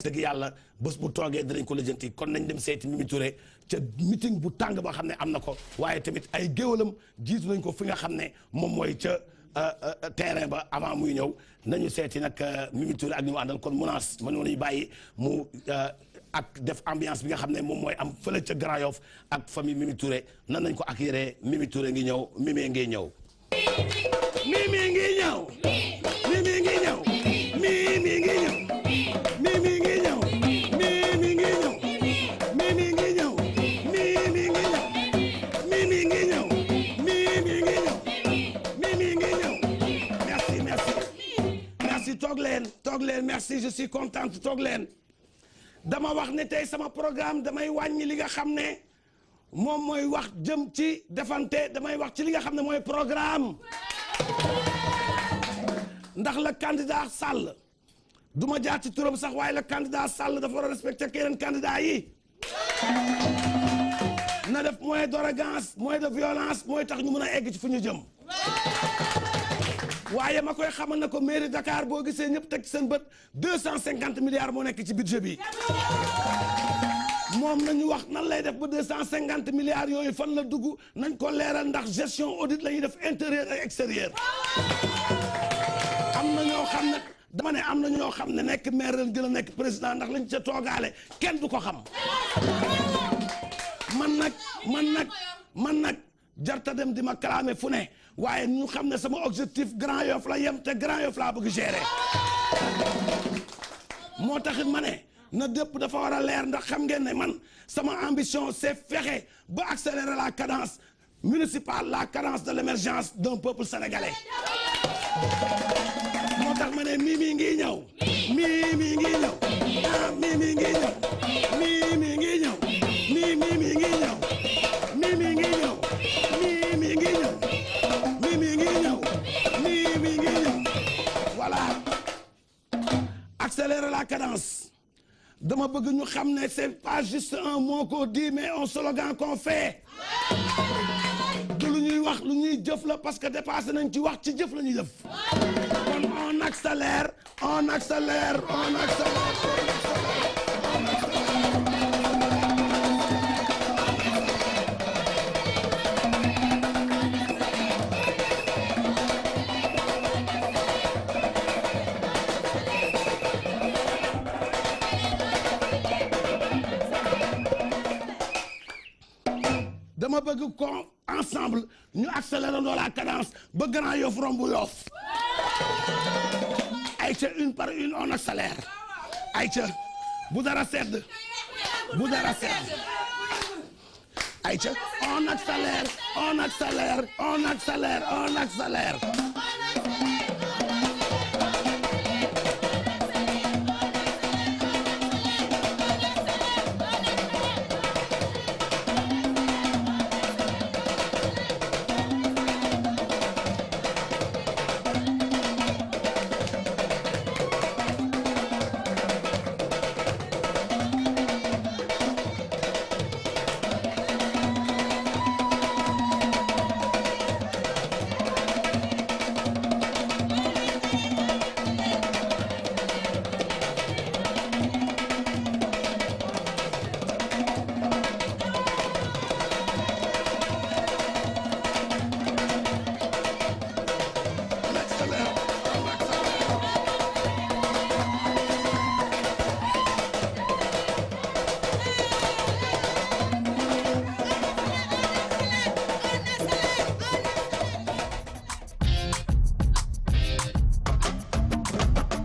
dëgg yàlla bés bu toogee dinañ ko lijjanti kon nañ dem seeti Mimi Touré ca meeting bu tàng boo xam ne am na ko waaye tamit ay géwalam jiitu nañ ko fi nga xam ne moom mooy ca terrain ba avant muy ñëw nañu seeti nag Mimi Touré ak ñu mu àndal kon menace ma ñuy bàyyi mu ak def ambiance bi nga xam ne moom mooy am fële ca Grand Yoff ak famille Mimi Touré nan nañ ko accueillir Mimi Touré ngi ñëw Mimi ngi ñëw Mimi ngi ñëw Mimi ngi ñëw Mimi ngi ñëw Mimi ngi ñëw Mimi ngi ñëw Mimi ngi ñëw Mimi ngi ñëw Mimi ngi ñëw Mimi ngi ñëw Mimi ngi ñëw merci merci merci toog leen merci je suis contente toog leen dama wax ne tey sama programme damay wàññi li nga xam ne moom mooy wax jëm ci defante damay wax ci li nga xam ne mooy programme ndax le candidat Sall du ma jaar ci turam sax waaye le candidat Sall dafa war a respecter yeneen candidat yi na def moyen d'arrogance moyen de violence mooy tax ñu mën a egg ci fu ñu jëm waaye ma koy xamal na ko mairie Dakar boo gisee ñëpp teg ci seen bët 250 milliards moo nekk ci budget bi moom nañu wax nan lay def ba 250 milliards yooyu fan la dugg nañ ko leeral ndax gestion audit la ñuy def intérieur et extérieur am na ñoo xam ne dama ne am na ñoo xam ne nekk maire leen gën a nekk président ndax lañ ca toogaale kenn du ko xam man nag jarta dem di ma clamé fu ne waaye ñu xam ne sama objectif Grand Yoff la yem te Grand Yoff laa bëgg gérer moo taxit ma ne na dëpp dafa war a leer ndax xam ngeen ne man sama ambition c'est fexe ba accélérer la cadence municipale la cadence de l'émergence d'un peuple sénégalais moo tax ma ne Mimi ngi ñëw Mimi ngi ñëw ah Mimi ngi ñëw Mimi ngi ñëw Mimi ngi ñëw Mimi ngi ñëw Mimi ngi ñëw Mimi ngi ñëw Mimi ngi ñëw voilà accélérer la cadence dama bëgg ñu xam ne c'est pas juste un mot qu'on dit mais un slogan qu'on fait du lu ñuy wax lu ñuy jëf la parce que dépassé nañ ci wax ci jëf la ñuy jëf kon on accélère on accélère on accélère dama bëgg ko ensemble ñu accélérer la cadence ba Grand Yoff romb Yoff ayca une par une on accélère ayca bu dara sedd ayca on accélère on accélère on accélère on accélère